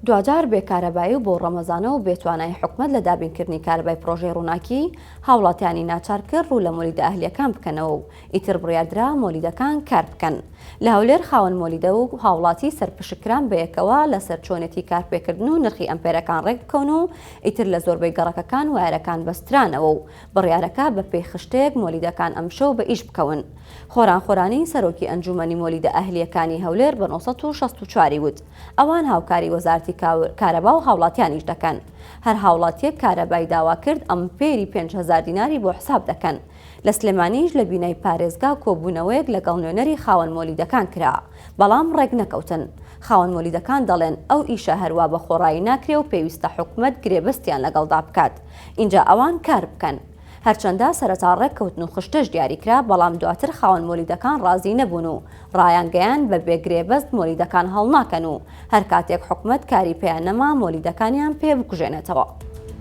دواجار بێ کارەبایی و بەو ڕەمەزانە و بێ توانای حکومەت لە دابینکردنی کارەبای پڕۆژەی ڕووناکی، هاوڵاتیانی ناچار کرد ڕوو لە مۆلیدە ئەهلییەکان بکەنەوە و ئیتر بڕیاردرا مۆلیدەکان کار بکەن. لە هەولێر خاوەن مۆلیدە و هاوڵاتی سەرپشک کران بەیەکەوە لەسەر چۆنێتی کارپێکردن و نرخی ئەمپێرەکان ڕێکبکەون و ئیتر لە زۆربەی گەڕەکەکان وایەرەکان بەسترانەوە و بڕیارەکە بەپێی خشتەیەک مۆلیدەکان ئەمشەو بە ئیش بکەون. خۆران خۆرانی سەرۆکی ئەنجوومەنی مۆلیدە ئەهلییەکانی هەولێر بە 964 ی وت، ئەوان هاوکاری وەزارەتی کارەبا و هاوڵاتیانیش دەکەن. هەر هاوڵاتییەک کارەبای داوا کرد ئەمپێری 5000 دیناری بۆ حساب دەکەن. لە سلێمانیش لە بینای پارێزگا کۆبوونەوەیەک لەگەڵ نوێنەری خاوەن مۆلیدەکان کرا، بەڵام ڕێکنەکەوتن. خاوەن مۆلیدەکان دەڵێن ئەو ئیشە هەروا بە خۆڕایی ناکرێ و پێویستە حکومەت گرێبەستیان لەگەڵدا بکات ئینجا ئەوان کار بکەن. هەرچەندە سەرەتا ڕێککەوتن و خشتەش دیاریکرا، بەڵام دواتر خاوەن مۆلیدەکان ڕازی نەبوون و ڕایانگەیاند بە بێ گرێبەست مۆلیدەکان هەڵناکەن و هەرکاتێک حکومەت کاری پێیان نەما مۆلیدەکانیان پێ بکوژێنێتەوە.